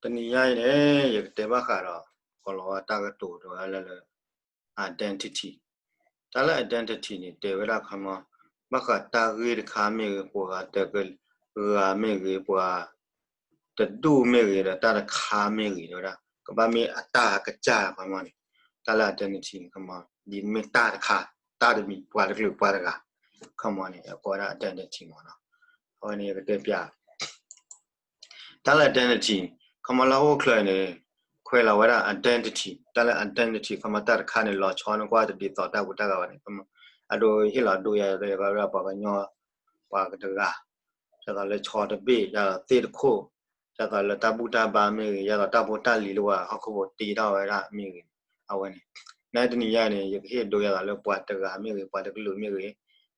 တနံၤညါအံၤန့ၣ် ယကတဲဘၣ်ဃးဒီး ကီၤလၤဝါတၢ်ကတိၤတဝဲလၢ identity. တၢ်လၢ identity န့ၣ် တဲဝဲဒၣ်ခီမီ ဘၣ်ဃးတၢ်ဂ့ၢ်တခါမ့ၢ်ဂ့ၤ, ပှၤဂၤတဂၤမ့ၢ်ဂ့ၤ, ပှၤတဒူၣ်မ့ၢ်ဂ့ၤ, ဒီးတၢ်တခါမ့ၢ်ဂ့ၤ တဲဝဲဒၣ် ကဘၣ်မ့ၢ်အတၢ်ကစၢ်ခီမီန့ၣ်, တၢ်လၢ identity န့ၣ် ခီမီ ဒ်မ့ၢ်တၢ်တခါ, တၢ်တမံၤ, ပှၤတကလုာ်ပှၤတဂၤ ခီမီန့ၣ် အကိးဝဲဒၣ် identity မီၤနီၤ. အဝဲန့ၣ်ယကတဲပျး တၢ်လၢ identity ခီမီလၢဟီၣ်ခိၣ်ချၢန့ၣ် ခွဲးလီၤဝဲဒၣ် identity, တၢ်လၢ identity ခီမီတၢ်တခါန့ၣ် လီၤဆီန့ၢ်ကွၢ်တဒ်သိးတၢ်ပူၤတၢ်ဂၤဘၣ်န့ၣ် အဒိဟ့ၣ်လီၤဒိယၤ ယကဝဲဒၣ်ပှၤကညီ ပှၤတဂၤ, ဒ်သိးလၢဆီတဘ့ၣ်, ဒ်သိးသ့ၣ်တခိၣ်, ဒ်သိးလၢတၢ်ဘူၣ်တၢ်ဘါမ့ၢ်ဂ့ၤ, ဒ်သိးတၢ်ဖိတၢ်လံၤလၢပှၤဟီၣ်ခိၣ်ဖိတ့ထီၣ်ဝဲဒၣ်မ့ၢ်ဂ့ၤ, အဝဲန့ၣ် နတနံၤညါန့ၣ် ယကဟ့ၣ်ဒိဒ်သိးလၢပှၤတဂၤမ့ၢ်ဂ့ၤ, ပှၤတကလုာ်မ့ၢ်ဂ့ၤ,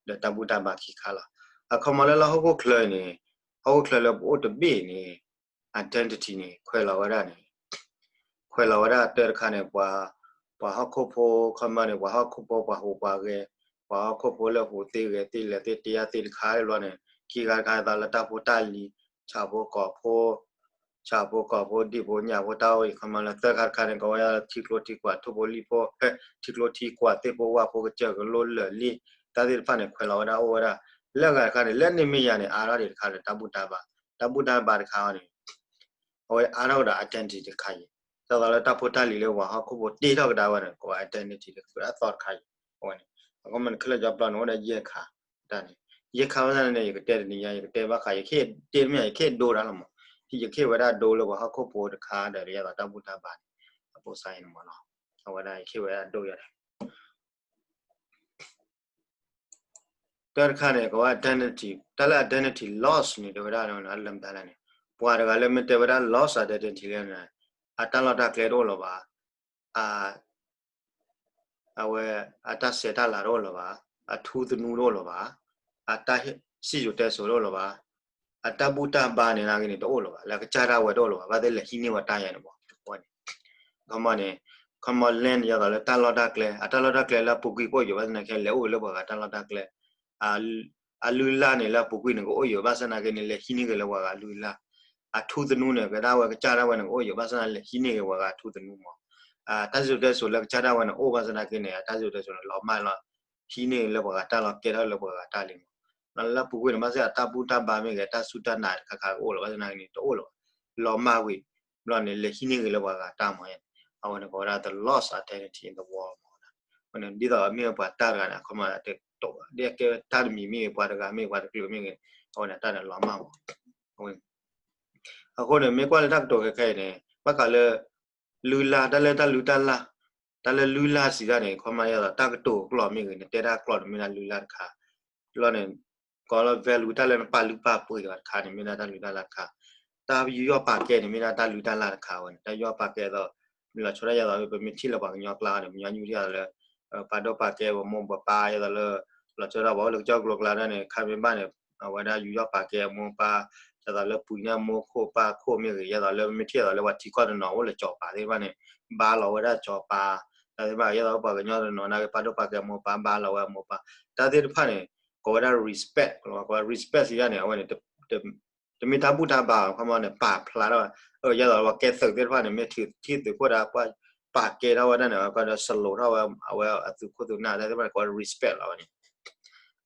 ဒီးတၢ်ဘူၣ်တၢ်ဘါခံခါလီၤ. အခီမီလၢလၢဟီၣ်ခိၣ်ချၢန့ၣ်, ဟီၣ်ခိၣ်ချၢလၢပအိၣ်တဘ့ၣ်န့ၣ် identity န့ၣ် ခွဲးလီၤဝဲဒၣ်န့ၣ်, ခွဲးလီၤဝဲဒၣ်တၢ်တခါန့ၣ် ပှၤ, ပှၤဟီၣ်ခိၣ်ဖိ ခီမီန့ၣ် ပှၤဟီၣ်ခိၣ်ဖိ ပှၤဟူးပှၤဂဲၤ, ပှၤဟီၣ်ခိၣ်ဖိလၢဟူးသ့ဂဲၤသ့ လဲၤသ့တ့တၢ်သ့တခါလီၤန့ၣ်, ခံခါတခါဒ်သိးလၢတၢ်ဖိတၢ်လံၤ, ဆၣ်ဖိကီၢ်ဖိ ဆၣ်ဖိကီၢ်ဖိ ဒံၣ်ဖိညၣ်ဖိတၢ်အိၣ်အံၤ ခီမီလၢသၢခါတခါန့ၣ် ကိးဝဲဒၣ်လၢထံကျိထံကွာ် ထိၣ်ဖိလံၣ်ဖိ, ထံကျိထံကွာ် သ့ၣ်ဖိဝၣ်ဖိ ကစၢၢ်ကလိလၢာ်လံ, တၢ်သ့ၣ်တဖၣ်န့ၣ် ခွဲးလီၤဝဲဒၣ်အိၣ်ဝဲဒၣ်, လၢအဂၤတခါန့ၣ် လၢန့ၣ်မ့ၢ်ယၤန့ၣ် အါထီၣ်ဒံးတခါလၢတၢ်ဘူၣ်တၢ်ဘါ, တၢ်ဘူၣ်တၢ်ဘါတခါအံၤန့ၣ် အဝဲအါထီၣ်ကဒီး identity တခါအံၤ, ဒ်သိးလၢတၢ်ဖိတၢ်လံၤလၢပှၤဟီၣ်ခိၣ်ဖိတ့ထီၣ်ကဒါဝဲန့ၣ် ကိးဝဲ identity တခါအသီတခါအံၤ, အဝဲန့ၣ်, အခီမီန့ၣ် ခဲလၢာ်ကၠီပျီန့ၣ် အိၣ်ဒၣ်ယဲၢ်ခါ, တၢ်န့ၣ်, ယဲၢ်ခါဝဲဒၣ်န့ၣ် ယကတဲတနံၤညါ ယကတဲဘၣ်ဃး ယကဟ့ၣ်တ့တမ့ၢ် ယကဟ့ၣ်ဒိဒၣ်လီၤမး, ယကဟ့ၣ်ဝဲဒၣ်ဒိလၢပှၤဟီၣ်ခိၣ်ဖိတခါဒီး ဒ်သိးတၢ်ဘူၣ်တၢ်ဘါန့ၣ်, အပိစါအံၤန့ၣ်မးနီၤ, အဝဲဒၣ်ယကဟ့ၣ်ဝဲဒၣ်ဒိယၤန့ၣ် တၢ်တခါန့ၣ် ကိးဝဲ identity, တၢ်လၢ identity loss န့ၣ် တဲဝဲဒၣ်လၢမတၤလဲၣ်န့ၣ်, ပှၤတဂၤလၢမ့ၢ်တဲဝဲဒၣ် loss identity လၢန့ၣ်, အတၢ်လီၢ်တၢ်ကျဲတအိၣ်လၢၤဘၣ်, အဝဲ အတၢ်ဆဲးတၢ်လၤတအိၣ်လၢၤဘၣ်, အထူသနူတအိၣ်လၢၤဘၣ်, အတၢ်စံၣ်စိၤတဲစိၤတအိၣ်လၢၤဘၣ်, အတၢ်ဘူၣ်တၢ်ဘါန့ၣ်နာ်က့န့ၣ် တအိၣ်လၢၤဘၣ်, လၢကစၢ်ဒၣ်ဝဲတအိၣ်လၢၤဘၣ်, ဘၣ်သ့ၣ်လဲၤဟံးန့ၢ်ဝဲတၢ်ယၤန့ၣ်မး, အဝဲန့ၣ် ခီမီန့ၣ်, ခီမီ land ဒ်သိးလၢတၢ်လီၢ်တၢ်ကျဲ, အတၢ်လီၢ်တၢ်ကျဲလၢအပူၤကွံာ်ကအိၣ်ယိာ် ဘၣ်ဆၣ်သနာ်က့ လဲၤအိၣ်လၢပှၤဂၤတၢ်လီၢ်တၢ်ကျဲ, အလုၢ်အလၢ်န့ၣ် လၢအပူၤကွံာ်န့ၣ် ကအိၣ်ယိာ် ဘၣ်ဆၣ်သနာ်က့န့ၣ် လဲၤဟံးန့ၢ်က့ၤလၢပှၤဂၤအလုၢ်အလၢ်, အထူသနူန့ၣ် ကဲဒၣ်ဝဲကစၢ်ဒၣ်ဝဲန့ၣ် ကအိၣ်ယိာ် ဘၣ်ဆၣ်သနာ်က့ လဲၤဟံးန့ၢ်က့ၤပှၤဂၤအထူသနူမး, တၢ်စံၣ်စိၤတဲစိၤလၢကစၢ်ဒၣ်ဝဲန့ၣ် အိၣ်ဘၣ်ဆၣ်သနာ်က့န့ၣ် အတၢ်စံၣ်စိၤတဲစိၤန့ၣ် လီၤမၢ်လီၤ, ဟံးန့ၢ်လၢပှၤဂၤတၢ်လီၢ် ကဲထီၣ်လၢပှၤဂၤတၢ်လံမး, လၢအပူၤကွံာ်န့ၣ် ဘၣ်ဆၣ်အတၢ်ဘူၣ်တၢ်ဘါမ့ၢ်ဂ့ၤ တၢ်စူၢ်တၢ်နာ်တခါခါကအိၣ်လၢၤ ဘၣ်ဆၣ်သနာ်က့န့ၣ် တအိၣ်လၢၤဘၣ်, လီၤမၢ်ဝံၤ ဘျီန့ၣ် လဲၤဟံးန့ၢ်က့ၤလၢပှၤဂၤတၢ်မး, အဝဲန့ၣ် ကိးဝဲဒၣ် the lost identity in the world မး, ဒ်သိးမ့ၢ်ပှၤတၢ်တဂၤန့ၣ် အခီမီ ဒ်အကဲတၢ်တမံၤမ့ၢ်ဂ့ၤ ပှၤတဂၤမ့ၢ်ဂ့ၤ ပှၤတကလုာ်မ့ၢ်ဂ့ၤ အဝဲန့ၣ်တၢ်န့ၣ်လီၤမၢ်မး, အဃိန့ၣ် မ့ၢ်ကွၢ်လၢတၢ်ကတိၤခဲခဲအံၤန့ၣ် ဘၣ်ဃးလၢ လုၢ်လၢ် တၢ်လၢတၢ်လုၢ်တၢ်လၢ်, တၢ်လၢလုၢ်လၢ်စံးတၢ်န့ၣ် ခီမီ ဒ်သိးတၢ်ကတိၤကျိာ်မ့ၢ်ဂ့ၤ နတဲတၢ်ကျိာ်န့ၣ် မ့ၢ်ဒၣ်လုၢ်လၢ်တခါ, ဘျီန့ၣ် ကိးလၢ value တၢ်လၢနပာ်လုၢ်ပာ်ပှ့ၤအီၤတခါန့ၣ် မ့ၢ်ဒၣ်တၢ်လုၢ်တၢ်လၢ်တခါ, တၢ်ယူးယီၣ်ပာ်ကဲန့ၣ် မ့ၢ်ဒၣ်တၢ်လုၢ်တၢ်လၢ်တခါဝဲန့ၣ် တၢ်ယူးယီၣ်ပာ်ကဲအသိး လီၤဆီဒၣ်ယၤသိး ပမ့ၢ်ထံၣ်လၢပှၤကညီကျါန့ၣ် ပညီနုၢ်ဒ်သိးလၢ ပာ်ဒိၣ်ပာ်ကဲပမိၢ်ပပၢ် ဒ်သိးလၢ လီၤဆီဒၣ်ပှၤအိၣ်လၢကစၢၢ်ကျိၤကျါဒၣ်န့ၣ် ခါမ့ၢ်ဘၣ်န့ၣ် အဝဲဒၣ်ယူးယီၣ်ပာ်ကဲအမိၢ်ပၢ်, ဒ်သိးလၢပှၤန့ၣ်မိၢ်ခိၣ်ပၢ်ခိၣ်မ့ၢ်ဂ့ၤ ဒ်သိးလၢပမ့ၢ်ထံၣ်ဒ်သိးလၢပှၤထံကီၢ်တနီၤအိၣ်လၢစီၤပၤသ့ၣ်တဖၣ်န့ၣ် ဘါလီၤဝဲဒၣ်စီၤပၤ, တၢ်သ့ၣ်တဖၣ် ဒ်သိးပှၤကညီတနီၤနာ်က့ ပာ်ဒိၣ်ပာ်ကဲအမိၢ်ပၢ် ဘါလီၤဝဲအမိၢ်ပၢ်, တၢ်သ့ၣ်တဖၣ်န့ၣ် ကိးဝဲဒၣ် respect လီၤ, ကိးဝဲ respect စံးတၢ်န့ၣ် အဝဲန့ၣ် တမ့ၢ်တၢ်ဘူၣ်တၢ်ဘါ ခီမီန့ၣ် ပာ်ဖျါထီၣ်ဝဲ, ဒ်သိးပှၤကဲသုးသ့ၣ်တဖၣ်န့ၣ် မ့ၢ်ထံၣ်သုးခိၣ်ဒၣ် ပှၤပာ်ကဲထီၣ်ဝဲဒၣ်န့ၣ် ကဒီး salute ထီၣ်ဝဲ အဝဲအသုးခိၣ်သုးနၢ် တၢ်သ့ၣ်တဖၣ်န့ၣ် ကိးဝဲ respect လီၤဝဲန့ၣ်,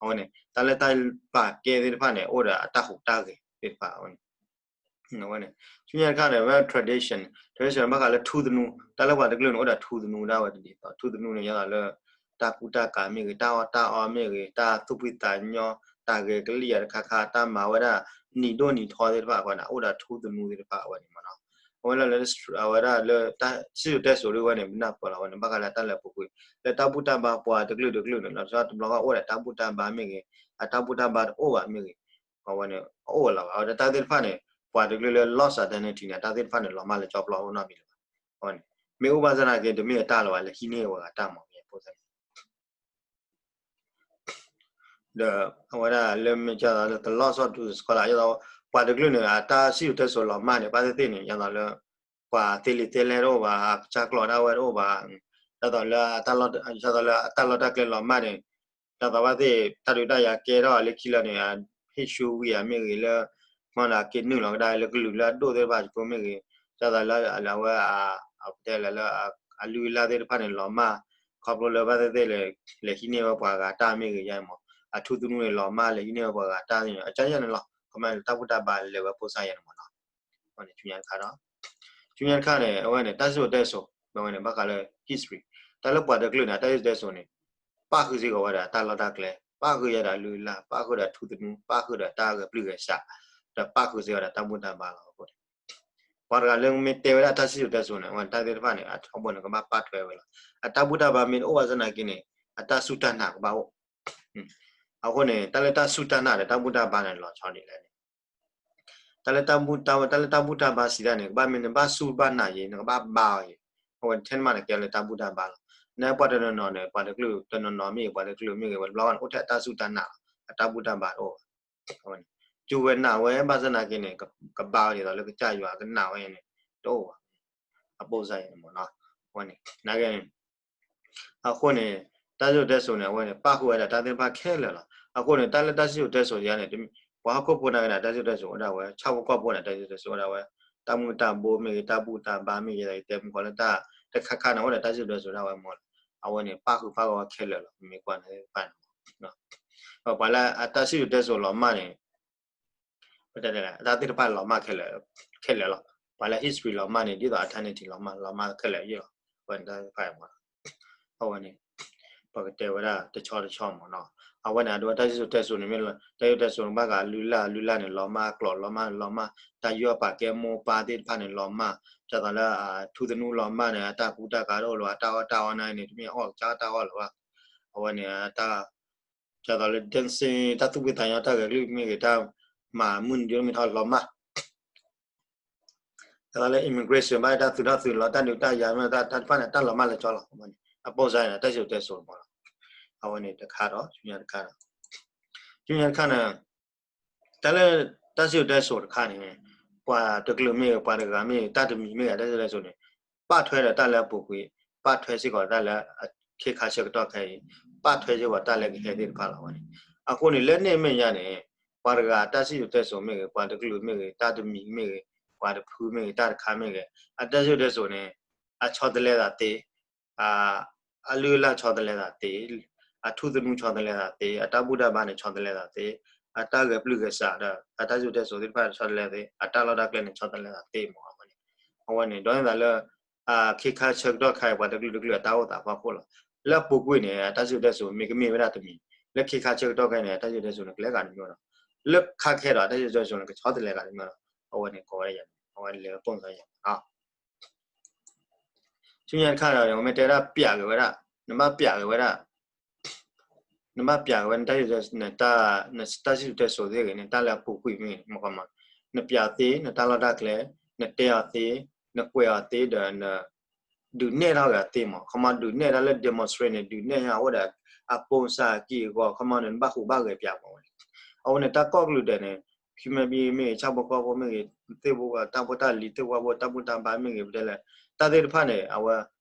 အဝဲန့ၣ် တၢ်လၢတၢ်ပာ်ကဲသ့ၣ်တဖၣ်န့ၣ် အိၣ်ဒီးအတၢ်ဟူးတၢ်ဂဲၤသ့ၣ်တဖၣ်ဝဲန့ၣ် ဝဲန့ၣ် ဆူညါတခါန့ၣ် ဝဲ tradition, tradition ဘၣ်ဃးလၢထူသနူ, တၢ်လၢပှၤတကလုာ်န့ၣ် အိၣ်ဒီးထူသနူဒၣ်ဝဲတဒ်သိး ထူသနူန့ၣ် ဒ်သိးလၢ တၢ်ကူတၢ်ကၤမ့ၢ်ဂ့ၤ တၢ်အီၣ်တၢ်အီမ့ၢ်ဂ့ၤ တၢ်သူၣ်ဖှံသးညီ တၢ်ဂဲၤကလံၣ်ယၤတခါခါ တၢ်မၤဝဲဒၣ် နံၤဒိၣ်နံၤထီသ့ၣ်တဖၣ်အဃိန့ၣ် အိၣ်ဒီးထူသနူသ့ၣ်တဖၣ်အဝဲန့ၣ်မးနီၤ, အဝဲလၢ အဝဲဒၣ်လၢ တၢ်စံၣ်စိၤတဲစိၤဒ်ဝဲန့ၣ် ပနၢ်ပၢၢ်လီၤဝဲန့ၣ် ဘၣ်ဃးလၢတၢ်လၢအပူၤကွံာ် လၢတၢ်ဘူၣ်တၢ်ဘါပှၤတကလုာ်တကလုာ်န့ၣ် လီၤဆီတဘျီဃီအိၣ်ဒီးတၢ်ဘူၣ်တၢ်ဘါမ့ၢ်ဂ့ၤ အတၢ်ဘူၣ်တၢ်ဘါတအိၣ်ဘၣ်မ့ၢ်ဂ့ၤ အဝဲန့ၣ် အအိၣ်လီၤဘၣ် အဝဲဒၣ်တၢ်သ့ၣ်တဖၣ်န့ၣ် ပှၤတကလုာ်လၢ lost identity န့ၣ် တၢ်သ့ၣ်တဖၣ်န့ၣ် လီၤမၢ်လၢကၠီပျီအိၣ်နီတမံၤလၢၤဘၣ်, အဝဲန့ၣ် မ့ၢ်အိၣ်ဘၣ်ဆၣ်သနာ်က့ တမ့ၢ်အတၢ်လၢၤဘၣ် လဲၤဟံးန့ၢ်ဝဲဂၤတၢ်မၤမ့ၢ်ဖိသၣ်န့ၣ် ဒီးအဝဲဒၣ်လၢမ့ၢ်ကၢ်သိးလၢ the loss of Jerusalem ဒ်သိး ပှၤတကလုာ်န့ၣ် အတၢ်စံၣ်စိၤတဲစိၤလီၤမၢ်န့ၣ် ဘၣ်သ့ၣ်သ့ၣ်န့ၣ် ဒ်သိးလၢ ပှၤသ့လံာ်သ့လဲၢ်တအိၣ်ဘၣ် အကစၢ်ကျိာ်ဒၣ်ဝဲတအိၣ်ဘၣ် ဒ်သိးလၢ ဒ်သိးလၢအတၢ်လီၢ်တၢ်ကျဲလီၤမၢ်န့ၣ် ဒ်သိးဘၣ်သ့ၣ် တၢ်ဒုးတၢ်ယၤကဲထီၣ်လၢခံလၢာ်န့ၣ် ဟ့ၣ်ဆူဝံၤဧါမ့ၢ်ဂ့ၤလၢ မ့ၢ်ဒီးက့ၤနုာ်လီၤကဒါလၢကလုာ်လၢအဒိၣ်သ့ၣ်တဖၣ်ကၠိမ့ၢ်ဂ့ၤ ဒ်သိးလၢအဝဲ ပတဲလၢ အလုၢ်အလၢ်သ့ၣ်တဖၣ်န့ၣ် လီၤမၢ် ခီဖျိလၢဘၣ်သ့ၣ်သ့ၣ် လဲၤဟံးန့ၢ်ဝဲပှၤဂၤတၢ်မ့ၢ်ဂ့ၤယါမး, အထူသနူန့ၣ် လီၤမၢ် လဲၤဟံးန့ၢ်ဝဲပှၤဂၤတၢ်မ့ၢ်ဂ့ၤ အကၢ်ယဲၢ်န့ၣ်လီၤ. ခီမ့ၢ်တၢ်ဘူၣ်တၢ်ဘါလဲၤဝဲပိၢ်စၢ်ယဲၢ်န့ၣ်မးနီၤ. ဆူညါတခါဒီး ဆူညါတခါန့ၣ် အဝဲန့ၣ် တၢ်စံၣ်စိၤတဲစိၤ အဝဲန့ၣ် ဘၣ်ဃးလၢ history တၢ်လၢပှၤတကလုာ်န့ၣ် တၢ်စံၣ်စိၤတဲစိၤန့ၣ် ပၣ်ဃုာ်စ့ၢ်ကီးဝဲဒၣ်တၢ်လီၢ်တၢ်ကျဲ, ပၣ်ဃုာ်ဝဲဒၣ်အလုၢ်အလၢ်, ပၣ်ဃုာ်ဒီးထူသနူ, ပၣ်ဃုာ်ဒီးတၢ်ဂဲၤပျုၢ်ဂဲၤဆှး, ဒီးပၣ်ဃုာ်စ့ၢ်ကီးဒီးတၢ်ဘူၣ်တၢ်ဘါလီၤ. အဃိန့ၣ် ပှၤတဂၤလၢမ့ၢ်တဲဝဲဒၣ်တၢ်စံၣ်စိၤတဲစိၤန့ၣ် အဝဲတၢ်သ့ၣ်တဖၣ်န့ၣ် အထီဘိန့ၣ် ကဘၣ်ပာ်ထွဲဝဲလီၤ. အတၢ်ဘူၣ်တၢ်ဘါမ့ၢ်တအိၣ်ဘၣ်ဆၣ်သနာ်က့န့ၣ် အတၢ်စူၢ်တၢ်နာ်ကဘၣ်အိၣ်. အဃိန့ၣ် တၢ်လၢတၢ်စူၢ်တၢ်နာ်ဒီးတၢ်ဘူၣ်တၢ်ဘါန့ၣ် လီၤဆီဒ်လဲၣ်န့ၣ် တၢ်လၢတၢ်ဘူၣ်တၢ်ဘါ တၢ်လၢတၢ်ဘူၣ်တၢ်ဘါစံးတၢ်န့ၣ် ကဘၣ်မ့ၢ်နဘၣ်စူၢ်ဘၣ်နာ်အံၤ နကဘၣ်ဘါအီၤအံၤ, အဝဲထဲန့ၣ်မးန့ၣ်ကဲလၢတၢ်ဘူၣ်တၢ်ဘါလီၤ. နပှၤတနီၤနီၤန့ၣ် ပှၤတကလုာ်တနီၤနီၤမ့ၢ်ဂ့ၤ ပှၤတကလုာ်မ့ၢ်ဂ့ၤ ပှၤတဘျီဘၣ်န့ၣ် အိၣ်ထဲအတၢ်စူၢ်တၢ်နာ်လီၤ. အတၢ်ဘူၣ်တၢ်ဘါတအိၣ်ဘၣ်. အဝဲန့ၣ် စူၢ်ဝဲနာ်ဝဲဘၣ်ဆၣ်သနာ်က့န့ၣ် ကဘါအီၤဒ်သိးလၢကစၢ်ယွၤကနာ်ဝဲန့ၣ် တအိၣ်ဘၣ်. အပိၢ်စၢ်ယဲၢ်န့ၣ်မးနီၤ. အဝဲန့ၣ် နာ်က့န့ၣ် အဃိန့ၣ် တၢ်စံၣ်စိၤတဲစိၤန့ၣ် အဝဲန့ၣ် ပၣ်ဃုာ်ဝဲဒၣ်တၢ်သ့ၣ်တဖၣ်ခဲလၢာ်လီၤ. အဃိန့ၣ် တၢ်လၢတၢ်စံၣ်စိၤတဲစိၤယါန့ၣ် ပှၤဟီၣ်ခိၣ်ဖိနာ်က့န့ၣ် တၢ်စံၣ်စိၤတဲစိၤအိၣ်ဒၣ်ဝဲ, ဆၣ်ဖိကီၢ်ဖိန့ၣ် တၢ်စံၣ်စိၤတဲစိၤအိၣ်ဒၣ်ဝဲ, တၢ်မုၢ်တၢ်ဘိမ့ၢ်ဂ့ၤ တၢ်ဘူၣ်တၢ်ဘါမ့ၢ်ဂ့ၤ ယတဲမုၢ်ကီၤလၢတၢ်တခါခါန့ၣ် အိၣ်ဒီးတၢ်စံၣ်စိၤတဲစိၤဒၣ်ဝဲမးလီၤ. အဝဲန့ၣ် ပၣ်ဃုာ်ပၣ်ဂီၤဝဲခဲလၢာ်လီၤ. မ့ၢ်ကွၢ်န့ၣ်တဖၣ်န့ၣ် ပှၤလၢအတၢ်စံၣ်စိၤတဲစိၤလီၤမၢ်န့ၣ် ပတဲဒ်လဲၣ် အတၢ်သ့ၣ်တဖၣ်လီၤမၢ်ခဲလၢာ်လီၤ. ပှၤလၢ history လီၤမၢ်န့ၣ် ဒ်သိး eternity လီၤမၢ် လီၤမၢ်ခဲလၢာ်ယဲၢ်လီၤ. အဝဲန့ၣ်တၢ်သ့ၣ်တဖၣ်မး အဝဲန့ၣ် ပကတဲဝဲဒၣ်တဆီတဆီမးနီၤ. အဝဲန့ၣ် အဒိ တၢ်စံၣ်စိၤတဲစိၤန့ၣ်မ့ၢ်လၢ တၢ်စံၣ်စိၤတဲစိၤန့ၣ် ဘၣ်ဃးအလုၢ်အလၢ် အလုၢ်အလၢ်န့ၣ် လီၤမၢ်ကျိာ် လီၤမၢ် လီၤမၢ် တၢ်ယီၢ်ပာ်ကဲမိၢ်ပၢ်သ့ၣ်တဖၣ်န့ၣ် လီၤမၢ် ဒ်သိးလၢ ထူသနူလီၤမၢ်န့ၣ် အတၢ်ကူတၢ်ကၤတအိၣ်လၢၤ အတၢ်အီၣ်တၢ်အီန့ၣ် တမ့ၢ်အီၣ်ကစၢ်တၢ်အီၣ်လၢၤဘၣ်. အဝဲန့ၣ် တၢ် ဒ်သိးလၢ dancing တၢ်သူၣ်ဖှံသးညီ တၢ်ဂဲၤကလုၢ်မ့ၢ်ဂ့ၤ တၢ်မၤမုၢ်နံၤဒိၣ်မ့ၢ်ထီၣ်လီၤမၢ် ဒ်သိးလၢ immigration ဘၣ်တၢ်သုးထီၣ်သုးလီၤ တၢ်ဒုးတၢ်ယၤမ့ၢ်တၢ်တဖၣ်န့ၣ် တၢ်လီၤမၢ်လၢကၠီလီၤ. အပိၢ်စၢ်န့ၣ် တၢ်စံၣ်စိၤတဲစိၤမးလီၤ. အဝဲန့ၣ်တခါဒီး ဆူညါတခါဒီး ဆူညါတခါန့ၣ် တၢ်လၢ တၢ်စံၣ်စိၤတဲစိၤတခါန့ၣ် ပှၤတကလုာ်မ့ၢ်ဂ့ၤ ပှၤတဂၤမ့ၢ်ဂ့ၤ တၢ်တမံၤမ့ၢ်ဂ့ၤ တၢ်စံၣ်စိၤတဲစိၤန့ၣ် ပာ်ထွဲဒီးတၢ်လၢအပူၤကွံာ် ပာ်ထွဲစ့ၢ်ကီးတၢ်လၢ ခ့ခါဆၢကတီၢ်ခဲအံၤ ပာ်ထွဲစ့ၢ်ကီးတၢ်လၢကဟဲသ့ၣ်တဖၣ်လီၤ. အဝဲန့ၣ် အဃိန့ၣ် လၢန့ၣ်အမဲာ်ညါန့ၣ် ပှၤတဂၤတၢ်စံၣ်စိၤတဲစိၤမ့ၢ်ဂ့ၤ ပှၤတကလုာ်မ့ၢ်ဂ့ၤ တၢ်တမံၤမ့ၢ်ဂ့ၤ ပှၤတဖုမ့ၢ်ဂ့ၤ တၢ်တခါမ့ၢ်ဂ့ၤ အတၢ်စံၣ်စိၤတဲစိၤန့ၣ် အဆီတလဲသးသ့ အလုၢ်အလၢ်ဆီတလဲသးသ့, အထူသနူဆီတလဲသးသ့, အတၢ်ဘူၣ်တၢ်ဘါန့ၣ်ဆီတလဲသးသ့, အတၢ်ဂဲၤပျုၢ်ဂဲၤဆှးဒီး အတၢ်စံၣ်စိၤတဲစိၤသ့ၣ်တဖၣ်န့ၣ်ဆီတလဲသ့, အတၢ်လီၢ်တၢ်ကျဲန့ၣ်ဆီတလဲသးသ့မး. အဝဲန့ၣ် အဝဲန့ၣ် ဒီးန့ၣ်သးလၢ ခ့ခါဆၢကတီၢ်ခါအံၤ ပှၤတကလုာ်တကလုာ်အတၢ်အိၣ်သးအဖီခိၣ်လီၤ. လၢအပူၤကွံာ်န့ၣ် အတၢ်စံၣ်စိၤတဲစိၤမ့ၢ်ကမ့ၢ်ဝဲဒၣ်တမံၤ, လၢခ့ခါဆၢကတီၢ်ခါအံၤန့ၣ် အတၢ်စံၣ်စိၤတဲစိၤန့ၣ် ကလဲၤဂၤတမံၤဒီး လၢခါခဲဒီး အတၢ်စံၣ်စိၤတဲစိၤန့ၣ် ကဆီတလဲဂၤတမံၤဒီး အဝဲန့ၣ်ကိးဝဲဒၣ်ယၤန့ၣ် အဝဲလဲၤဝဲပိၢ်စၢ်ယၤန့ၣ် ဆူညါတခါဒီး မ့ၢ်တဲဒၣ်ပျးက့ၤဝဲဒၣ် နဘၣ်ပျးက့ၤဝဲဒၣ် နဘၣ်ပျးက့ၤဝဲ နတၢ်စံၣ်စိၤ နတၢ်စံၣ်စိၤတဲစိၤသ့ၣ်ဂ့ၤ နတၢ်လၢအပူၤကွံာ်မ့ၢ်ဂ့ၤ မ့ၢ်ခီမး နပျးသ့ နတၢ်လီၢ်တၢ်ကျဲ နတဲအီၤသ့ နကွဲးအီၤသ့ဒီးန ဒုးနဲၣ်ထီၣ်က့ၤအီၤသ့မး ခီမး ဒုးနဲၣ်တၢ်လၢ demonstrate န့ၣ် ဒုးနဲၣ်ညါအိၣ်ဒီး အပိၢ်စၢ်ကံၢ်အဂီၢ် ခီမးန့ၣ် နဘၣ်ဟူးဘၣ်ဂဲၤပျးမးဝဲန့ၣ် အဝဲန့ၣ် တၢ်ကီၢ်ကလုာ်ဒဲးန့ၣ် human being မ့ၢ်ဂ့ၤ ဆၣ်ဖိကီၢ်ဖိမ့ၢ်ဂ့ၤ သ့ၣ်ဖိတၢ်ဖိတၢ်လံၤ သ့ၣ်ဝၣ်ဖိ တၢ်ဘူၣ်တၢ်ဘါမ့ၢ်ဂ့ၤ ပတဲလဲၣ် တၢ်သ့ၣ်တဖၣ်န့ၣ် အဝဲ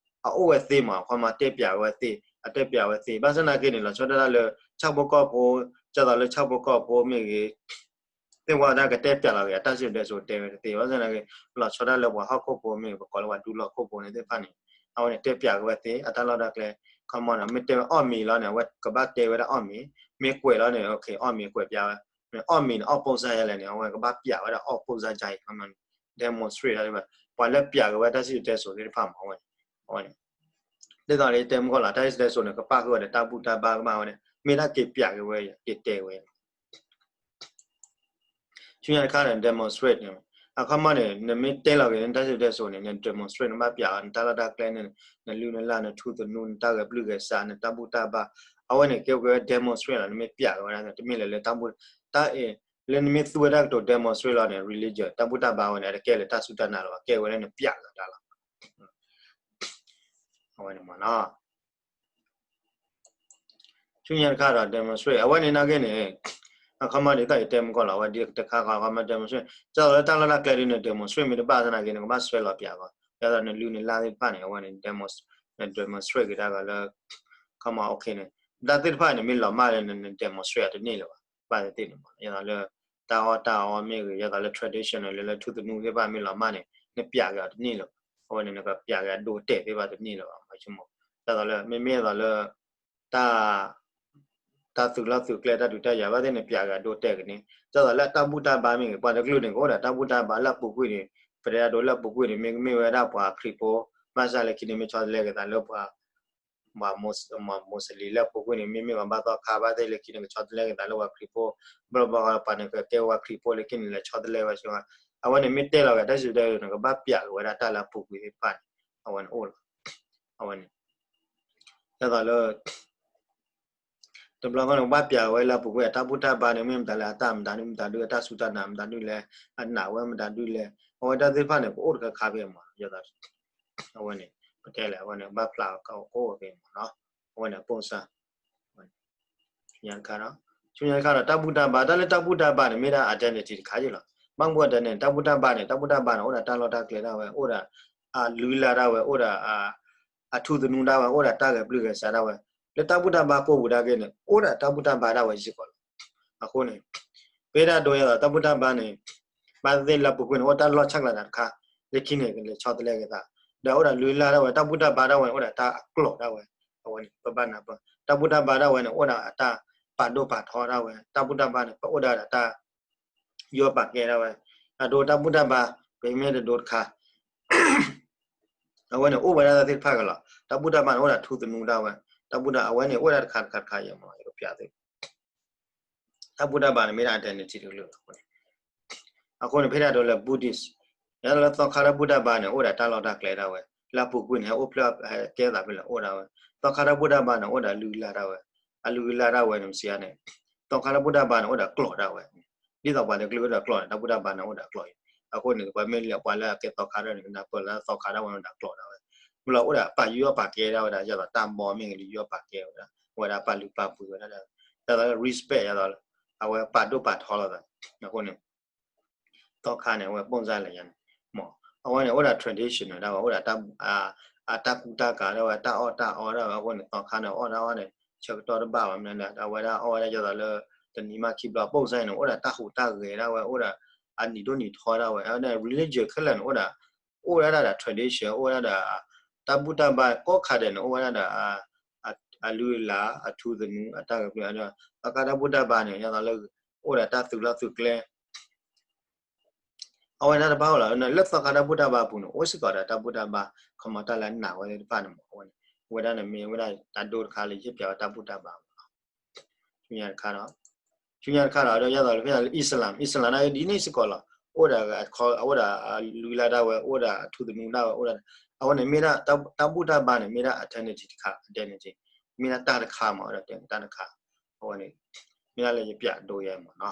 အအိၣ်ဝဲသ့မး ခီမး တဲပျးဝဲသ့ အတဲပျးဝဲသ့ ဘၣ်ဆၣ်သနာ်က့န့ၣ် လီၤဆီဒၣ်တၢ်လၢ ဆၣ်ဖိကီၢ်ဖိ ဒ်သိးလၢဆၣ်ဖိကီၢ်ဖိမ့ၢ်ဂ့ၤ သ့ၣ်ဝၣ်တၢ်ကတဲပျးလီၤက့ၤ အတၢ်စံၣ်စိၤတဲစိၤတဲဝဲတသ့ ဘၣ်ဆၣ်သနာ်က့ လီၤဆီဒၣ်လၢပှၤဟီၣ်ခိၣ်ဖိမ့ၢ်ဂ့ၤ ပကိးလၢပှၤဒူလီၢ်ခိၣ်ဖိန့ၣ်သ့ၣ်တဖၣ်န့ၣ် အဝဲန့ၣ်တဲပျးက့ၤဝဲသ့ အတၢ်လီၢ်တၢ်ကျဲ ခီမးန့ၣ် မ့ၢ်တဲဝဲအီၣ်မ့ၤလီၤန့ၣ် အဝဲကဘၣ်တဲဝဲဒၣ်အီၣ်မ့ၤ မ့ၢ်ကွဲးလီၤန့ၣ် အီၣ်မ့ၤကွဲးပျးဝဲ အီၣ်မ့ၤန့ၣ် အီၣ်ပိၢ်စၢ်ယါလဲၣ်န့ၣ် အဝဲကဘၣ်ပျးဝဲဒၣ်အီၣ်ပိၢ်စၢ်ယါအံၤ ခီမးန့ၣ် demonstrate ဒၣ် ပှၤလၢပျးက့ၤဝဲတၢ်စံၣ်စိၤတဲစိၤသ့ၣ်တဖၣ်မး အဝဲန့ၣ် အဝဲန့ၣ် ဒ်သိးလၢယတဲမုၢ်ကီၢ်လီၤ တၢ်စံၣ်စိၤတဲစိၤန့ၣ် ကပၣ်ဃုာ်ဝဲဒီးတၢ်ဘူၣ်တၢ်ဘါကမၣ်ဝဲန့ၣ် မ့ၢ်ဒၣ်က့ၤပျးက့ၤဝဲ က့ၤတဲဝဲ ဆူညါတခါန့ၣ် demonstrate န့ၣ် အခီမးန့ၣ် နမ့ၢ်တဲလီၤက့ၤန့ၣ် တၢ်စံၣ်စိၤတဲစိၤန့ၣ် န demonstrate နဘၣ်ပျးအီၤ နတၢ်လီၢ်တၢ်ကျဲန့ၣ် နလုၢ်နလၢ် နထူသနူ နတၢ်ဂဲၤပျုၢ်ဂဲၤဆှး နတၢ်ဘူၣ်တၢ်ဘါ အဝဲန့ၣ် ကဲဝဲ demonstrate လီၤ နမ့ၢ်ပျးက့ၤဝဲဒၣ် တမ့ၢ်လၢၤလၢတၢ်ဘူၣ် တၢ်အ့ၣ် လၢနမ့ၢ်သူဝဲဒၣ်ကတိၤ demonstrate လီၤန့ၣ် religion တၢ်ဘူၣ်တၢ်ဘါဝဲန့ၣ် အတကဲလၢတၢ်စူၢ်တၢ်နာ်လၢၤဘၣ် ကဲဝဲလၢနပျးက့ၤတၢ်လီၤ အဝဲန့ၣ်မးနီၤ ဆူညါတခါဒီး demonstrate အဝဲန့ၣ်နာ်က့န့ၣ် အခီမးဒ်သိးယတဲမုၢ်ကီၢ်လီၤ အဝဲဒ်တခါခီ အခီမး demonstrate ဒ်သိးလၢတၢ်လီၢ်တၢ်ကျဲဒ်န demonstrate မ့ၢ်တဘၣ်သနာ်က့ နကဘၣ်ဆွဲလီၤပျးကီး ဒ်သိးနလုၢ်နလၢ်သ့ၣ်တဖၣ်န့ၣ် အဝဲန့ၣ် န demonstrate က့ၤတၢ်ဂီၤလၢ အခီမး okay န့ၣ် တၢ်သ့ၣ်တဖၣ်န့ၣ် မ့ၢ်လီၤမၢ်လၢန demonstrate အတန့ၢ်လၢၤဘၣ် ဘၣ်သ့ၣ်သ့ၣ်န့ၣ်မး ဒ်သိးလၢ တၢ်အီၣ်တၢ်အီမ့ၢ်ဂ့ၤ ဒ်သိးလၢ traditional လၢ လၢထူသနူသ့ၣ်တဖၣ်မ့ၢ်လီၤမၢ်န့ၣ် နပျးက့ၤအီၤတန့ၢ်လၢၤဘၣ်. အဝဲန့ၣ် နကပျးက့ၤအဒိအတဲာ်သ့ၣ်တဖၣ်တန့ၢ်လၢၤဘၣ်. ဒ်သိးလၢ မ့မ့ၢ်ဒ်သိးလၢ တၢ် တၢ်သုးလီၢ်သုးကျဲ တၢ်ဒုးတၢ်ယၤဘၣ်သ့ၣ်န့ၣ် ပျးက့ၤအဒိအတဲာ်ကန့ၢ်. ဒ်သိးလၢတၢ်ဘူၣ်တၢ်ဘါမ့ၢ်ဂ့ၤ ပှၤတကလုာ်န့ၣ် ကအိၣ်ဒီးတၢ်ဘူၣ်တၢ်ဘါလၢအပူၤကွံာ်န့ၣ် ပတဲအဒိလၢအပူၤကွံာ်န့ၣ် မ့မ့ၢ်ဝဲဒၣ်ပှၤခရံာ်ဖိ ဘၣ်ဆၣ်လၢခံန့ၣ် မ့ၢ်ဆီတလဲက့ၤသးလၢပှၤ ပှၤ Muslim လၢအပူၤကွံာ်န့ၣ် မ့မ့ၢ်ပှၤဘၣ်သီခါဘၣ်သ့ၣ်လၢခံန့ၣ် ကဆီတလဲက့ၤသးလၢပှၤခရံာ်ဖိ ဘျီဘျီပှၤန့ၣ်ကကဲပှၤခရံာ်ဖိလၢခံန့ၣ် လဲၤဆီတလဲဝဲဆိ အဝဲန့ၣ်မ့ၢ်တဲလီၤက့ၤတၢ်စံၣ်တဲၤတဲလီၤန့ၣ် ကဘၣ်ပျးက့ၤဝဲဒၣ်တၢ်လၢအပူၤကွံာ်သ့ၣ်တဖၣ်န့ၣ် အဝဲန့ၣ်အိၣ်လီၤ. အဝဲန့ၣ် ဒ်သိးလၢ တဘျီဃီန့ၣ် ကဘၣ်ပျးဝဲလၢအပူၤကွံာ် အတၢ်ဘူၣ်တၢ်ဘါန့ၣ် မ့ၢ်မတၤလဲၣ် အတၢ်မတၤဒု မတၤဒု အတၢ်စူၢ်တၢ်နာ်မတၤဒုလဲၣ် အနာ်ဝဲမတၤဒုလဲၣ် အဝဲဒၣ်သ့ၣ်တဖၣ်န့ၣ် ကအိၣ်တခါခါဖဲမး အဝဲန့ၣ် ပတဲလဲၣ် အဝဲန့ၣ် ဘၣ်ဖျါကအိၣ်ဖဲမးနီၤ အဝဲန့ၣ် အပိၢ်စၢ် ဆူညါတခါဒီး ဆူညါတခါဒီး တၢ်ဘူၣ်တၢ်ဘါ တၢ်လၢတၢ်ဘူၣ်တၢ်ဘါန့ၣ် မ့ၢ်ဒၣ် identity တခါယ့ၣ်လီၤ. ဘၣ်မနုၤ identity တၢ်ဘူၣ်တၢ်ဘါန့ၣ် တၢ်ဘူၣ်တၢ်ဘါန့ၣ် အိၣ်ဒီးတၢ်လီၢ်တၢ်ကျဲဒၣ်ဝဲ အိၣ်ဒီး အလုၢ်အလၢ်ဒၣ်ဝဲ အိၣ်ဒီး အထူသနူဒၣ်ဝဲ အိၣ်ဒီးတၢ်ဂဲၤပျုၢ်ဂဲၤဆးဒၣ်ဝဲ လၢတၢ်ဘူၣ်တၢ်ဘါကိးပူၤဒၣ်က့ၤန့ၣ် အိၣ်ဒီးတၢ်ဘူၣ်တၢ်ဘါဒၣ်ဝဲစ့ၢ်ကီးလီၤ. အဃိန့ၣ် ပဝဲဒၣ်ဒိယဲၢ်ဒီး တၢ်ဘူၣ်တၢ်ဘါန့ၣ် ဘၣ်သ့ၣ်သ့ၣ်လၢပူၤကွံာ်န့ၣ် အိၣ်တၢ်လီၢ်ဆဲးကျိးတၢ်တခါ လၢခံန့ၣ် ကလဲၤဆီတလဲက့ၤသး ဒီးအိၣ်ဒီးလုၢ်အလၢ်ဒၣ်ဝဲ တၢ်ဘူၣ်တၢ်ဘါဒၣ်ဝဲန့ၣ် အိၣ်ဒီးတၢ်အကျိာ်ဒၣ်ဝဲ အဝဲန့ၣ် ပဘၣ်နၢ်ပၢၢ် တၢ်ဘူၣ်တၢ်ဘါဒၣ်ဝဲန့ၣ် အိၣ်ဒီးအတၢ်ပာ်ဒိၣ်ပာ်ထီဒၣ်ဝဲ တၢ်ဘူၣ်တၢ်ဘါန့ၣ် ပအိၣ်ဒၣ်ဒီးတၢ် ယီၢ်ပာ်ကဲဒၣ်ဝဲ အဒိတၢ်ဘူၣ်တၢ်ဘါ ပမ့ၢ်တဒိတခါ အဝဲန့ၣ်အိၣ်ဝဲဒၣ်သ့ၣ်တဖၣ်ကလီၤ. တၢ်ဘူၣ်တၢ်ဘါန့ၣ် အိၣ်ဒီးထူသနူဒၣ်ဝဲ တၢ်ဘူၣ်တၢ် အဝဲန့ၣ်အိၣ်ဝဲဒၣ်တခါတခါတခါယဲၢ်မး ယကပျးသု တၢ်ဘူၣ်တၢ်ဘါန့ၣ် မ့ၢ်ဒၣ် identity တကလုာ်လီၤ. အဃိန့ၣ် ဖဲဒၣ်ဒိလၢ Buddhist ယဲဒၣ်လၢသီခါတၢ်ဘူၣ်တၢ်ဘါန့ၣ် အိၣ်ဒီးတၢ်လီၢ်တၢ်ကျဲဒၣ်ဝဲ လၢအပူၤကွံာ်န့ၣ် ဟဲအိၣ်ဖျဲၣ် ဟဲကဲသးဖဲလဲၣ်အိၣ်ဒၣ်ဝဲ သီခါတၢ်ဘူၣ်တၢ်ဘါန့ၣ် အိၣ်ဒီးလုၢ်အလၢ်ဒၣ်ဝဲ အလုၢ်အလၢ်ဒၣ်ဝဲန့ၣ် မ့ၢ်စံးန့ၣ် သီခါတၢ်ဘူၣ်တၢ်ဘါန့ၣ် အိၣ်ဒီးကျိာ်ဒၣ်ဝဲ ဒ်သိးပှၤတကလုာ်အိၣ်ဒီးကျိာ်န့ၣ် တၢ်ဘူၣ်တၢ်ဘါန့ၣ်အိၣ်ဒီးကျိာ်အံၤ အဃိန့ၣ် ပှၤမ့ၢ်လဲၤပှၤလၢအကဲသီခါတၢ်န့ၣ် ကနၢ်ပၢၢ်လၢသီခါဒၣ်ဝဲန့ၣ်အိၣ်ဒီးကျိာ်ဒၣ်ဝဲ မ့ၢ်လီၤအိၣ်ဒီးပာ်ယီၢ်ပာ်ကဲဒၣ်ဝဲဒၣ် ယဲဒ်သိးတၢ်ဘီမ့ၢ်ဂ့ၤ ယီၢ်ပာ်ကဲဝဲဒၣ် အဝဲဒၣ်ပာ်လုၢ်ပာ်ပှ့ၤဝဲဒၣ် ဒ်သိးလၢ respect ယဲဒ်သိး အဝဲပာ်ဒိၣ်ပာ်ထီလိာ်သး အဃိန့ၣ် သီခါန့ၣ် အဝဲပိၢ်စၢ်လဲၣ်ယါန့ၣ် မ့ၢ် အဝဲန့ၣ်အိၣ်ဒီး tradition ဒၣ်ဝဲ အိၣ်ဒီး အတၢ်ကူတၢ်ကၤဒၣ်ဝဲ တၢ်အီၣ်တၢ်အီဒၣ်ဝဲ အဃိန့ၣ် သီခါန့ၣ် အီၣ်တၢ်အီန့ၣ် ဆၢကတီၢ်တဘၣ်ဘၣ် မနုၤလဲၣ် အဝဲဒၣ်အီၣ်ဝဲဒၣ်ယဲဒ်သိးလၢ တနံၤမးခံဘျီ ပိၢ်စၢ်န့ၣ် အိၣ်ဒီးတၢ်ဟူးတၢ်ဂဲၤဒၣ်ဝဲ အိၣ်ဒီး အနံၤဒိၣ်နံၤထီဒၣ်ဝဲ အဝဲဒၣ် religion ခဲလၢာ်န့ၣ် အိၣ်ဒီး အိၣ်ဝဲဒၣ်ဒီး tradition အိၣ်ဝဲဒၣ်ဒီး တၢ်ဘူၣ်တၢ်ဘါကိးခါဒဲးန့ၣ် အိၣ်ဝဲဒၣ်ဒီး အလုၢ်အလၢ် အထူသနူ အတၢ်ဂဲၤပျုၢ် သီခါတၢ်ဘူၣ်တၢ်ဘါန့ၣ် ယဲဒ်သိးလၢ အိၣ်ဒီးတၢ်သုးလီၢ်သုးကျဲ အဝဲဒၣ်တဘၣ်အိၣ်လီၤ လၢသီခါတၢ်ဘူၣ်တၢ်ဘါအပူၤန့ၣ် အိၣ်စ့ၢ်ကီးဒီးတၢ်ဘူၣ်တၢ်ဘါ ခီမီတၢ်လၢနာ်ဝဲသ့ၣ်တဖၣ်န့ၣ်မ့ၢ် အဝဲန့ၣ် အဝဲဒၣ်န့ၣ်မ့ၢ်ဝဲဒၣ်တၢ်ဒိတခါလၢယဟ့ၣ်ပျးဝဲတၢ်ဘူၣ်တၢ်ဘါမ့ၢ်လီၤ. ဆူညါတခါဒီး ဆူညါတခါဒီး ဒ်ယဲဒ်သိးလၢဖဲလၢ Islam Islam န့ၣ်ဒ်န့ၣ်စ့ၢ်ကီးလီၤ အိၣ်ဒီး အိၣ်ဒီးလုၢ်အလၢ်ဒၣ်ဝဲ အိၣ်ဒီးထူသနူဒၣ်ဝဲ အိၣ်ဒီး အဝဲန့ၣ်မ့ၢ်ဒၣ် တၢ်ဘူၣ်တၢ်ဘါန့ၣ် မ့ၢ်ဒၣ် identity တခါ identity မ့ၢ်ဒၣ်တၢ်တခါမ့ၢ် အိၣ်ဒီးတၢ်တခါ အဝဲန့ၣ် မ့ၢ်ဒၣ်လၢယပျးဒိယဲမ့ၢ်နီၤ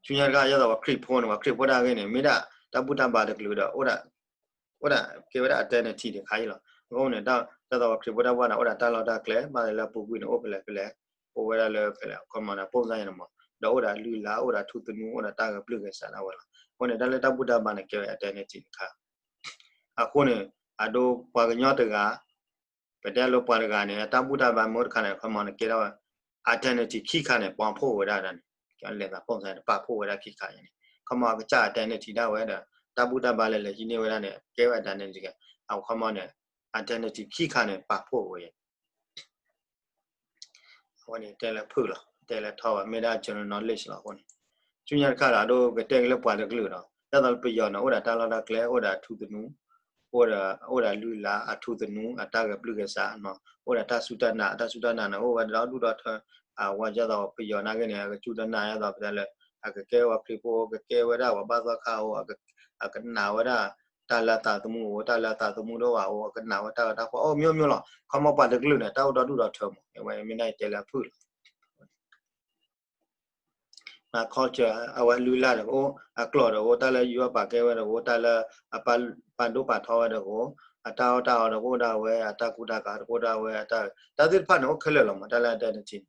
ဆူညါတခါ ယဲဒ်သိးပှၤခရံာ်ဖိန့ၣ် ပှၤခရံာ်ဖိဒၣ်ဂ့ၢ်န့ၣ် မ့ၢ်ဒၣ် တၢ်ဘူၣ်တၢ်ဘါတကလုာ်ဒီး အိၣ်ဒၣ် အိၣ်ဒၣ်ကဲဝဲဒၣ် identity တခါအံၤလီၤ. အဃိန့ၣ် ဒ်သိးပှၤခရံာ်ဖိတၢ်ဘူၣ်တၢ်ဘါန့ၣ် အိၣ်ဒၣ်တၢ်လီၢ်တၢ်ကျဲ ဘၣ်လၢလၢပူၤကွံာ်န့ၣ် အိၣ်ဖဲလဲၣ်ဖဲလဲၣ် အိၣ်ဝဲဒၣ်လၢဖဲလဲၣ် ခီမီန့ၣ် ပိၢ်စၢ်ယဲန့ၣ်မ့ၢ် ဒီးအိၣ်ဒၣ်လုၢ်လၢ် အိၣ်ဒၣ်ထူသနူ အိၣ်ဒၣ်တၢ်ဂဲၤပျုၢ်ဂဲၤဆးဒၣ်ဝဲလီၤ. အဃိန့ၣ် တၢ်လၢတၢ်ဘူၣ်တၢ်ဘါန့ၣ် ကဲဝဲ identity တခါ အဃိန့ၣ် အဒိပှၤကညီတဂၤ ပတဲလၢပှၤတဂၤန့ၣ် အတၢ်ဘူၣ်တၢ်ဘါမ့ၢ်အိၣ်တခါန့ၣ် ခီမီန့ၣ် ကဲထီၣ်ဝဲ identity ခံခါန့ၣ် ပာ်ဖှိၣ်ဝဲဒၣ်န့ၣ် လဲၤသးပိၢ်စၢ်န့ၣ် ပာ်ဖှိၣ်ဝဲဒၣ်ခံခါန့ၣ် ခီမီအကစၢ် identity ဒၣ်ဝဲဒီး တၢ်ဘူၣ်တၢ်ဘါလၢလဲၤဟံးန့ၢ်ဝဲဒၣ်န့ၣ် ကဲဝဲ identity အခီမီန့ၣ် identity ခံခါန့ၣ် ပာ်ဖှိၣ်ဝဲ အဝဲန့ၣ်တဲလၢဖုၣ်လီၤ တဲလၢထီဘၣ် မ့ၢ်ဒၣ် general knowledge လီၤအဃိန့ၣ် ဆူညါတခါဒီး အဒိကတဲက့ၤလၢပှၤတကလုာ်ဒီး ဒ်သိးပယီၤန့ၣ် အိၣ်ဒီးတၢ်လီၢ်တၢ်ကျဲ အိၣ်ဒီးအထူသနူ အိၣ်ဒီး အိၣ်ဒီးလုၢ်လၢ် အထူသနူ အတၢ်ဂဲၤပျုၢ်ဂဲၤဆး အိၣ်ဒီးတၢ်စူၢ်တၢ်နာ် အတၢ်စူၢ်တၢ်နာ်န့ၣ် အိၣ်ဝဲဒီဒူၣ်ဒီထၢ အဝဲဒ်သိးပယီၤနာ်က့န့ၣ် အကစူၢ်တၢ်နာ်ဒ်သိးပတဲလၢ အကကဲဝဲခရံာ်ဖိ ကကဲဝဲဒၣ်ပှၤဘၣ်သီခါအိၣ် အကနာ်ဝဲဒၣ် တၢ်လၢသးသမူအိၣ် တၢ်လၢသးသမူတအိၣ်ဘၣ်အိၣ် အကနာ်ဝဲတၢ်ဂီၤတၢ်ဖီၣ်အိၣ် မျိုးမျိုးလီၤ. ခီမီပှၤတကလုာ်န့ၣ် တၢ်အိၣ်ဒီဒူၣ်ဒီထၢမး အဝဲမ့ၢ်ဒၣ်ယတဲလၢအဖုၣ်လီၤ အ culture အဝဲလုၢ်လၢ်ဒီးကအိၣ် အကျိာ်ဒီးကအိၣ် တၢ်လၢယွၤပာ်ကဲဝဲဒီးကအိၣ် တၢ်လၢအပာ်ဒိၣ်ပာ်ထီဝဲဒီးကအိၣ် အတၢ်အီၣ်တၢ်အီဒီးကအိၣ်ဒၣ်ဝဲ အတၢ်ကူတၢ်ကၤဒီးကအိၣ်ဒၣ်ဝဲ တၢ်သ့ၣ်တဖၣ်န့ၣ်အိၣ်ခဲလၢာ်လီၤမး တၢ်လၢ identity န့ၣ်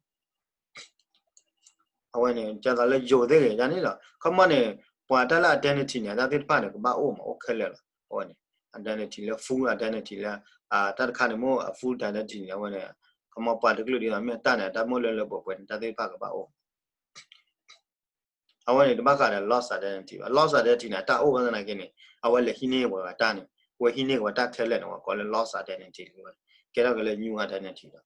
အဝဲန့ၣ် ဒ်သိးလၢယိၤသ့ၣ်ဂ့ၤ ယၤန့ၣ်လီၤ ခီမီန့ၣ် ပှၤတၢ်လၢ identity န့ၣ် တၢ်သ့ၣ်တဖၣ်န့ၣ် ကဘၣ်အိၣ်မး အိၣ်ခဲလၢာ်လီၤ အဝဲန့ၣ် identity လၢ full identity လၢ တၢ်တခါန့ၣ် မ့ၢ်အ full identity န့ၣ် အဝဲန့ၣ် ခီမီပှၤတကလုာ်ဒ်သိးမ့ၢ်တၢ်န့ၣ် တၢ်မိၣ်လၢလၢပှဲၤပှဲၤန့ၣ် တၢ်သ့ၣ်တဖၣ်ကဘၣ်အိၣ်မး အဝဲန့ၣ် တဘၣ်ဃးဒီး lost identity ဘၣ်. Lost identity န့ၣ် အတၢ်အိၣ်ဝဲသနာ်က့န့ၣ် အဝဲလဲၤဟံးန့ၢ်ပှၤဂၤတၢ်န့ၣ် ဝဲဟံးန့ၢ်ပှၤတၢ်ခဲလၢာ်န့ၣ် ပှၤကိးလၢ lost identity လီၤ. ကဲထီၣ်က့ၤလၢ new identity လီၤ.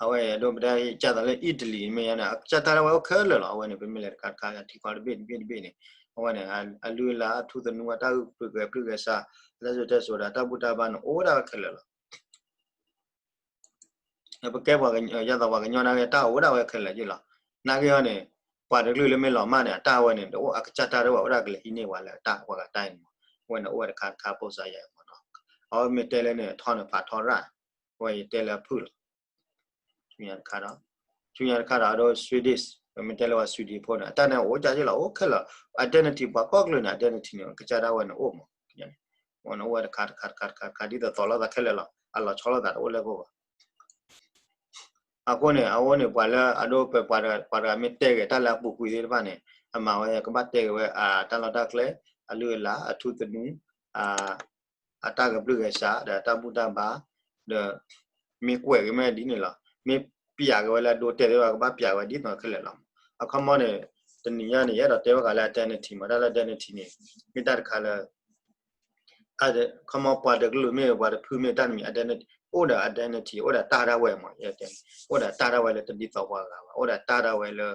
အဝဲအဒိ ပတဲကၢ်သိးလၢ Italy မ့ၢ်ယါန့ၣ် အကစၢ်တၢ်ဒၣ်ဝဲအိၣ်ခဲလၢာ်လီၤ. အဝဲန့ၣ် ပမ့ၢ်လဲၤတခါတခါ ထံကီၢ်တဘ့ၣ်တဘ့ၣ်တဘ့ၣ်န့ၣ် အဝဲန့ၣ် အလုၢ်အလၢ် အထူသနူ အတၢ်အုၣ်က့ၤ ပျုၢ်က့ၤဆှါ အတၢ်စံၣ်စိၤတဲစိၤဒီး တၢ်ဘူၣ်တၢ်ဘါန့ၣ် အိၣ်ဒၣ်ဝဲခဲလၢာ်လီၤ. ပကဲပှၤကညီ ယသိးပှၤကညီနာ်က့ တၢ်အိၣ်ဒၣ်ဝဲခဲလၢာ်ယုၢ်လီၤ. နာ်က့အီၤန့ၣ် ပှၤတကလုာ်လၢမ့ၢ်လီၤမၢ်န့ၣ် အတၢ်ဝဲန့ၣ် တအိၣ် အကစၢ်တၢ်ဒၣ်ဝဲအိၣ်ဒၣ်ကလဲၤဟံးန့ၢ်ပှၤလၢတၢ်ပှၤဂၤတၢ်အံၤမး. အဝဲန့ၣ်အိၣ်ဝဲတခါတခါ ပိၣ်စါယၤအံၤမးနီၤ. အဝဲမ့ၢ်တဲလၢန့ၣ် ထီန့ၣ်ဖးထီရၣ် အဝဲယတဲလၢအဖုၣ်လီၤ. ဆူညါတခါဒီး ဆူညါတခါဒီး အဒိ Swedish ပမ့ၢ်တဲလၢပှၤ Swedish ဖိန့ၣ် အတၢ်န့ၣ်အိၣ်ကၢ်ယုၢ်လီၤ အိၣ်ခဲလၢာ်. identity ပှၤကိးကလုာ်န့ၣ် identity န့ၣ် ကစၢ်ဒၣ်ဝဲန့ၣ်အိၣ်မး. န့ၣ်အိၣ်ဝဲတခါတခါတခါတခါတခါ ဒ်သိးသိးလိာ်သးခဲလၢာ်လီၤ. အလီၤဆီလိာ်သးတအိၣ်လၢပဂီၢ်ဘၣ်. အဃိန့ၣ် အဝဲန့ၣ် ပှၤလၢအဒိ ပှၤတဂၤမ့ၢ်တဲဂ့ၤတၢ်လၢအပူၤကွံာ်သ့ၣ်တဖၣ်န့ၣ် အမၤဝဲကဘၣ်တဲဂ့ၤဝဲ အတၢ်လီၢ်တၢ်ကျဲ အလုၢ်အလၢ် အထူသနူ အတၢ်ဂဲၤပျုၢ်ဂဲၤဆှါ ဒီးတၢ်ဘူၣ်တၢ်ဘါ ဒီး မ့ၢ်ကွဲးက့ၤမ့ၢ်ဒ်န့ၣ်လီၤ. မ့ၢ်ပျးက့ၤဝဲလၢအဒိတဲသ့ၣ်တဖၣ် ကဘၣ်ပျးဝဲဒ်သိးခဲလၢာ်လီၤ. အခီမီန့ၣ် တနံၤညါန့ၣ် ယအဲၣ်ဒိးတဲဘၣ်ဃးလၢ identity မး တၢ်လၢ identity န့ၣ် မ့ၢ်တၢ်တခါလၢ အခီမီပှၤတကလုာ်မ့ၢ်ပှၤတဖုမ့ၢ်တၢ်တမံၤ identity အိၣ်ဒီး identity အိၣ်ဒီးတၢ်ဒၣ်ဝဲမး ယတဲ အိၣ်ဒီးတၢ်ဒၣ်ဝဲလၢတဒ်သိးပှၤဂၤဘၣ် အိၣ်ဒီးတၢ်ဒၣ်ဝဲလၢ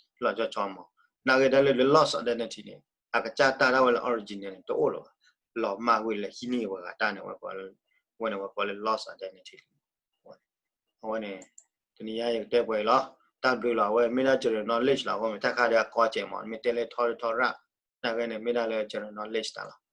လီၤဆီဆီမး. နာ်က့တၢ်လၢ lost identity န့ၣ် အကစၢ်တၢ်ဒၣ်ဝဲလၢ original န့ၣ် တအိၣ်လၢၤဘၣ်. လီၤမၢ်ကွံာ်လဲၤဟံးန့ၢ်ပှၤဂၤတၢ်န့ၣ် ဝဲန့ၣ်ဝဲကိးလၢ lost identity လီၤ. အဝဲန့ၣ် တနံၤညါယကတဲပှဲၤအံၤလီၤ. တၢ်ဘျုးလီၤ. အဝဲမ့ၢ်ဒၣ် general knowledge လီၤ. အဃိမ့ၢ်တၢ်ခါဒီးအကီစဲးမး မ့ၢ်တဲလၢထီထီရၣ် နာ်က့န့ၣ် မ့ၢ်ဒၣ်လၢ general knowledge တၢ်လီၤ.